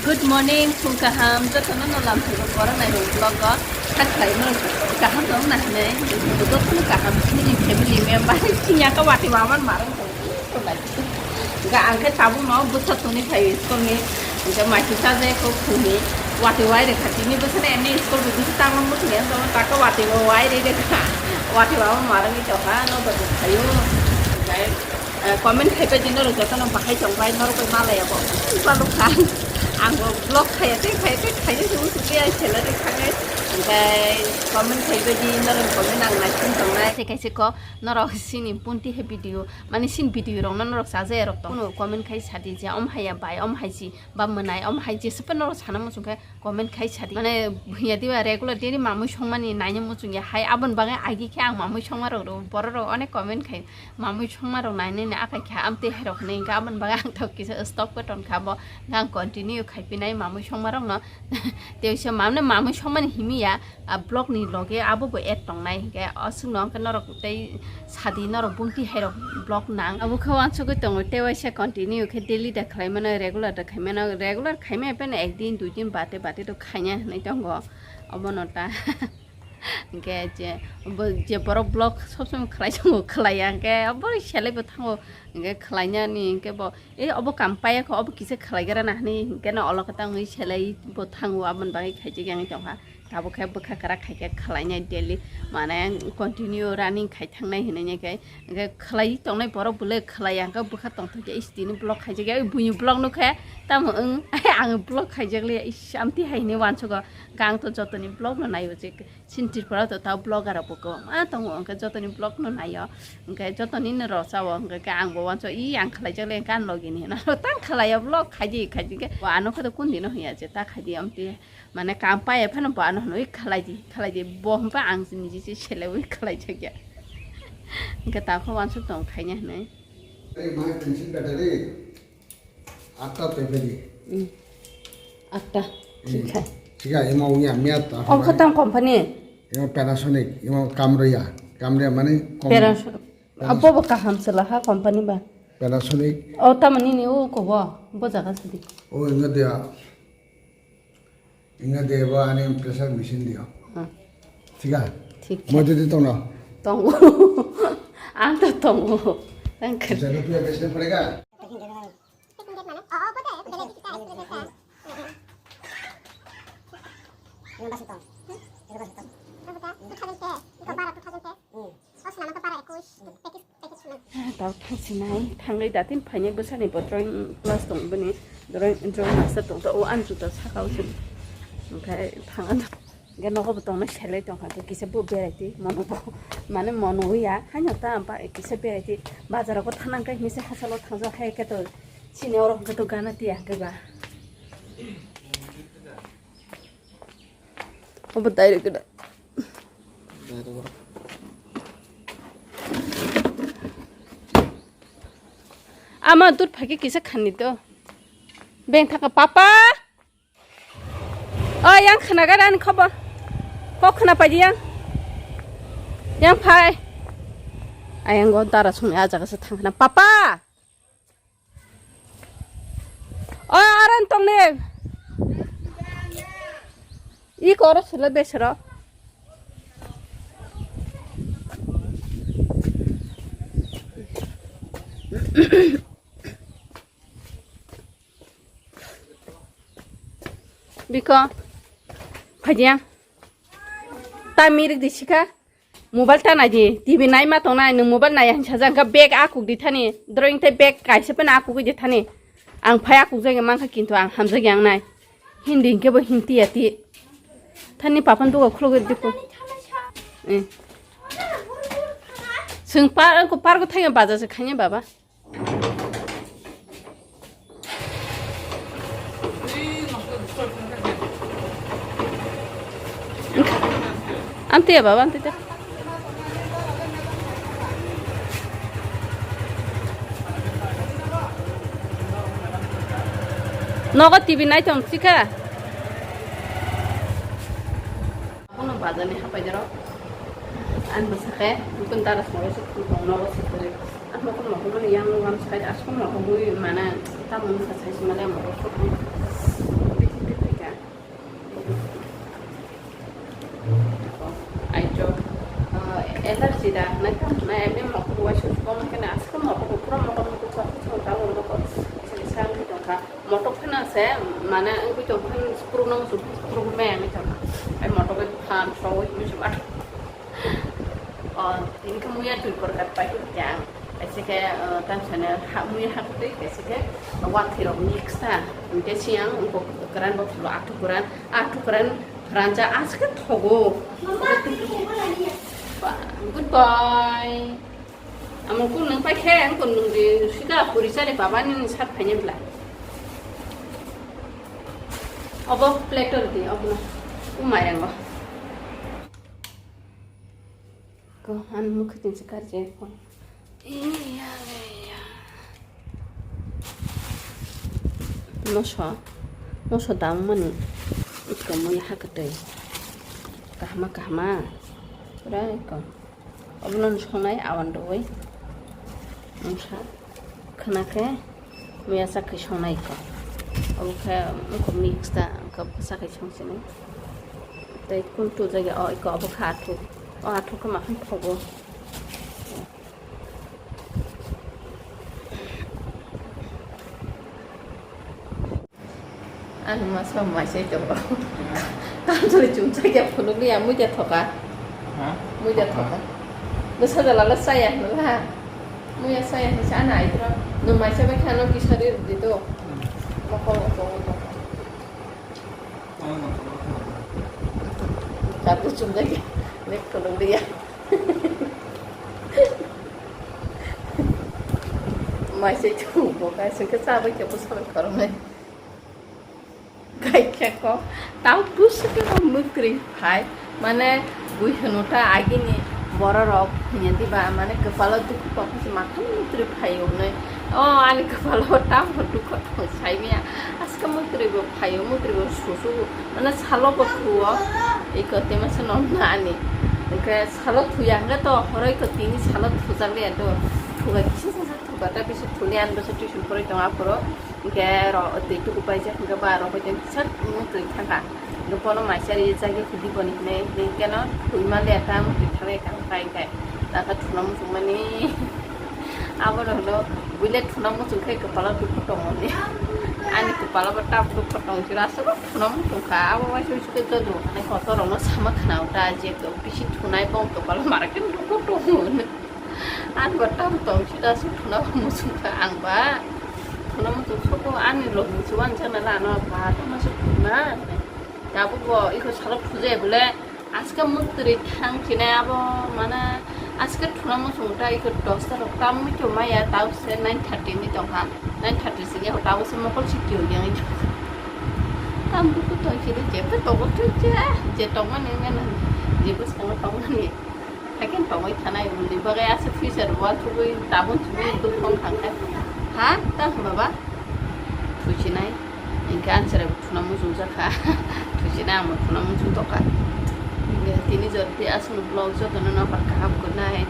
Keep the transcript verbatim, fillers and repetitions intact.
Good morning, phung kaham, jotono no lam thaibo borok nai rok vlog o. Thak khlai no kaham no na hinai, jotono kaham, chini family member, chini aka wati wawan marang tong, tong lai. Ga ang khe tabuk no bwsa tuni phai school ni, ga mai kisa je ko phung ni, wati wai re kha, tini bwsa ni ani school bi bwsa tang no muchung ya, taka wati bo wai re re kha, wati wawan marang i tokha, no do phaio. Ga Eh, comment khai pai di norok jotono bahai tong bai, norok bai malaya bo. Balok kha. Ang bo vlog khaya tei khaya tei khaya se usu ke ai salary khangai. Hingkai comment khai pai di norok comment ang naisin tongnai. Kaise kaise ko norok sini punti he video, mane sin video rok no norok chaja rok tong. Kuno comment khai sadi je om haya bai, om hai si ba mwnai, om hai je sepe norok sana muchung khe comment khai sadi. Mane bhuya diba regular daily mamui songmani naina muchung ya hai abon bagai agi khe ang mamui songma rok ro borok rok onek comment khai. Mamui songma rok nainani akai kha, amtwi hai rok hinwi hwnkhe aboni bagwi ang tok kisa stop khe tong kha bo, hwnkhe ang continue khai phinai mamui songma rokno. Tei se mamne mamui songmani himi ya, a vlog ni loge abo bo add tongnai, hwnkhe aswkno hwnkhe norok tei sadi norok bumti hai rok vlog nang. Abo khe uansugwi tongo, tei waisa continue khe daily da khlai mano, regular da khai mano, regular khai mano phano ek din dui din bate bate to khaina hinwi tongo, obono ta. Hingke je, bo, je borok vlog sob somoi khlai tongo, khlai ya, hingke obo selai bo thango, hingke khlai nani, hingke bo, e, obo kam paya kho, obo kisa khlai gra na hinui, hingke no olo khe tangwi selai bo thango, aboni bagwi khaijak yang tongkha. Tabuk khe bwkha kwrak khai khe khlai nai daily, mane continue running khai thangnai hinui khe, hingke khlai tongnai borok bwle khlai ya, hingke bwkha tongthok ya, ish, tini vlog khaijak ya, buini vlog nukhe, tamo wng, ang vlog khaijak le, ish, amtwi hai hinui uansugo, hingke ang to jotoni vlog no naio je. Chini Tripura to ta vlogger rok bo kwbangma tongo, hwnkhe jotoni vlog no naio, hwnkhe jotoni no rw chao, hwnkhe khe ang bo uansugo, "Ih, ang khlaijak le, hwnkhe ani logi ni," hwnwi tang khlaio vlog, khaidi, khaidi khe bo ano khe to kundino hwnya je ta khaidi, amtwi mane kam paiya phano bo ano hwnwi, "Ih, khlaidi, khlaidi," bo hwnba ang niji se seleui khlaijakya, hwnkhe ta khe uansuk tongo khaina hwnwi. Ei, mai tension battery. Atta tei pedi. Hmm. Atta. Hmm. Thik hai. Thik hai, emo wngya, miya ta. Om khatang company. Emo Panasonic, emo Kamriya. Kamriya mane kom-, Panasonic. Panasonic. Abo bo kaham se laha company ba. Panasonic. O tamani ni o ko bo, bo jaga sidi. O inga dia. Inga dia bo ani pressure machine dia. Hmm. Thik hai? Thik hai. Mo jadi tong na. Tong. Ang to tong. Thank you. Jadi pia besne padega. Tao thangsinai, thangwi datin phainai bwsani bo drawing class tong bini, drawing, drawing master tong to, o ani juta saka o se. Onkhe thang ano. Hingke nogo bo tongna selai tongkha, hingke kisa bo berai twi, mono bo, mane mono ya, haino ta ba kisa berai twi, bazar o thang nang khe hinui se hachalo thangjak hai khe to chini oro hingke to gana tiya hingke ba. Obo direct gana. Ama dur phai khe kisa khanni to. Beng thaka papa. O yang khna gana ni khobor. Kok khna pai di yang. Yang phai. Ayang go dara sung a jaga se thang khna. Papa. O aran tong ne. I koro sila besero. Biko, phaidiya. Ta mirik di sika. Mobile ta nai di, T V nai ma tong nai, nwng mobile nai ya hinsa jang kha bag a kuk di thani. Drawing tei bag kaisa pen a kugui di thani. Ang phai a kuk jagya mankha kintu ang hamjagya ang nai. Hindi hinkhe bo hinti ya ti. Thani papan dugo khulugui di ko. Eh. Sung par ko par ko thangya baja se khanya baba. Ante ya baba, ante ta. Nogo T V nai tong sika. Abono bazar ni hapai daro. Ang bwsakhe nukun dara songwi se tong nogo se kwrwi. Ang nokol nokol mani yang wam side aswk nokol mui mana tamung sa sai se mane ang nokol sok. Emni mokol waisa koma kena aswk mokol pura mokol mokol chok chok ta mokol. Sini sang di tongkha. Motok phano se, mane, wngwi tong phano, sprukno muchung phano, sprukno maya wngwi tongkha. Ai motok bai phan, sogwi, muchung, ah. O, tini khe muya twi porkat pai khe ang. Kaisa khe, o, tang sana, ha, muya ha kutwi, kaisa khe, o, wanthwi rok mix ta. Hwnkhe siyang, wngkok kwran bo phulo, athu kwran, athu kwran, phranja, aswk khe thogo. Goodbye. Amo kun nung pai khe, ang kun nung di sida puri chari baba ni sat phai ni bla. Obo plate or di, obo na. Umai rango. Ko, an mukha tin se kar je ko. Iya, iya. Moso, moso dam mani. Iko mo ya hakatoi. Kahma, kahma. Pura iko. Obono songnai awan rwui. Wngkha khna khe muya chakri songnai kho. Obo khe wngkha mix da, wngkha bwsa khe song sini. Tei kun tu jagao iko obo kha athuk. O athuk khe makham thogo. Ang masa mai sai tongo. Ang tuli chumchai khe phunukliya, muida thoka. Ha? Muida thoka. Bwsa jala le chaya hwnla. Muya chaya hwnsa ana aitro. Nwng mai sai bai khano kisa ri rwdi to. Mokol tongo to. Kabu chumjak ya. Nek kolong dia. Mai se tu bo ka se ke sa ba ke bo sa ba korong nai. Kai ke ko. Tau tu se ke ko mukri phai. Mane bui hwno ta agini bororok hinya diba, mane kwpalo dukhu pokha se mathang mukri phai wngnai. O ani kwpalo tamo dukhu tong sai maya. Aske mukri bo phai o, mukri bo susu. Mane salo bo thuo. Iko tema se nom na ani. Oke salo thuya hwnkhe to horo iko tini salo thujak le to. Thuga kisa kisa thuga ta bisi thuli ani bwsa tuition poroi tong aphuru. Hingke ro twi tuku paijak hingke ba ro hoite sak mutwi thangkha. Hingke bono maisa rijak ye hidi boni hinui hingke no thwima le ta mutwi thangkha kai kai. Taka thuna muchung mani. Abo no hino buile thuna muchung khe kwpalo dukhu tongo ni. Ani kwpalo bo tam dukhu tong siro aswk thuna muchung kha. Abo waisa waisa khe joto ani kotor rok no sama khna ta je bisi thunai bong kwpalo mara khe dukhu tongo. Ang bo tam tong sida su thuna muchung kha ang ba. Thuna muchung soko ani log muchung ang jana la no ba tama su thuna. Tabuk bo iko salok thuje bole aske mutri thang chinai abo mane aske thuna muchung ta iko dosta rok tam mi to maya tau se nine thirty ni tong kha. Nine thirty sini ho tau se mokol si kyo yang iko. Tam buku tong sini jepe togo thuje je tong mani mena. Jepe sanga tong mani. Haikhe tongwi thanai, bwlwi bagwi aswk future wall chugwi tabun chugwi dukhu wng thangkha. Ha? Ta hwnba ba? Thuchinai. Hinkhe answer bo thuna muchung jakha. Thuchinai, ang bo thuna muchung tokha. Hinkhe tini jora tei aswkno vlog jotono nokha kaham, good night.